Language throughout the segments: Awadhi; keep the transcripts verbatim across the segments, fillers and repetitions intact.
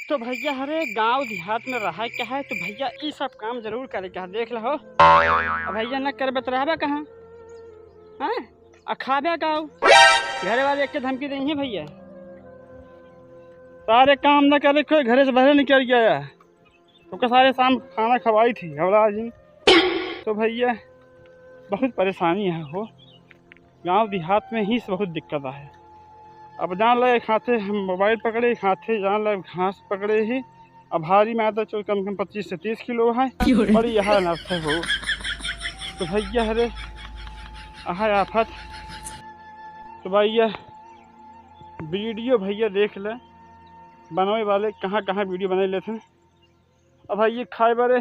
तो भइया, हरे गाँव देहात में रहा क्या है, तो भइया, ई सब काम जरूर करे क्या है, देख लो। अब भइया, न करबे तो रहबे कहाँ, हैं? आ खाबे का हो? घरे वाले एक के धमकी देंगे भइया, सारे काम न करे, कोई घरे से बाहर निकल गया है। तो का सारे शाम खाना खवाई थी, घबरा जी। तो भइया, बहुत परेशानी है हो, गाँव देहात में ही से बहुत दिक्कत है। अब जान लो, एक हाथे हम मोबाइल पकड़े, एक हाथे जान लो घास पकड़े ही। अब भारी में आता चोर कम से कम पच्चीस से तीस किलो है। क्यों रे? बड़ी यह अनर्थ है हो। तो भइया, हरे, आहा आफत। तो भइया, वीडियो भइया देख ले, बनावे वाले कहाँ कहाँ वीडियो बनाए लेते हैं। अब भाई, ये खाए बारे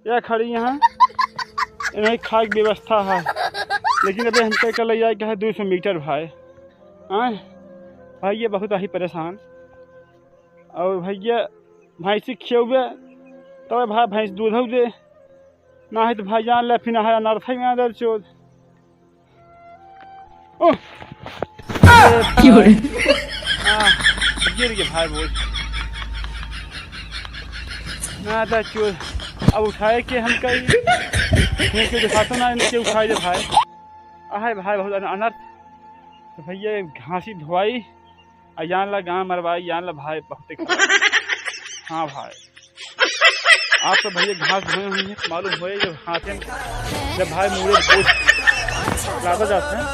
या खड़ी यहाँ, इन्हें खाए की व्यवस्था है, लेकिन अबे हमके के ले जाए के है दो सौ मीटर भाई। आए भाई, ये बहुत ही परेशान। और भइया, भैंसी खियौबे तब भाई भैंस दूध दे, ना है तो भाई जान ले फिर है अनर्थ ही में दे चोद। ओह! क्यों रे? आ, गिर गए भाई बोल। ना था चोर। अब उठाए के हम कहीं। मुँह के दिखाता ना इनके उठाए दे भाई। आहे भाई बहुत अन-, अनर्थ। तो भइया घासी धोआई, आ जान ला गाँव मरवाई, जान ला भाई बहुत ही खराब। हाँ भाई। आप तो भइया घास धोए हुए हैं, मालूम होए जब हाथे में, जब भाई मूड़े बोझ लादा जाता है।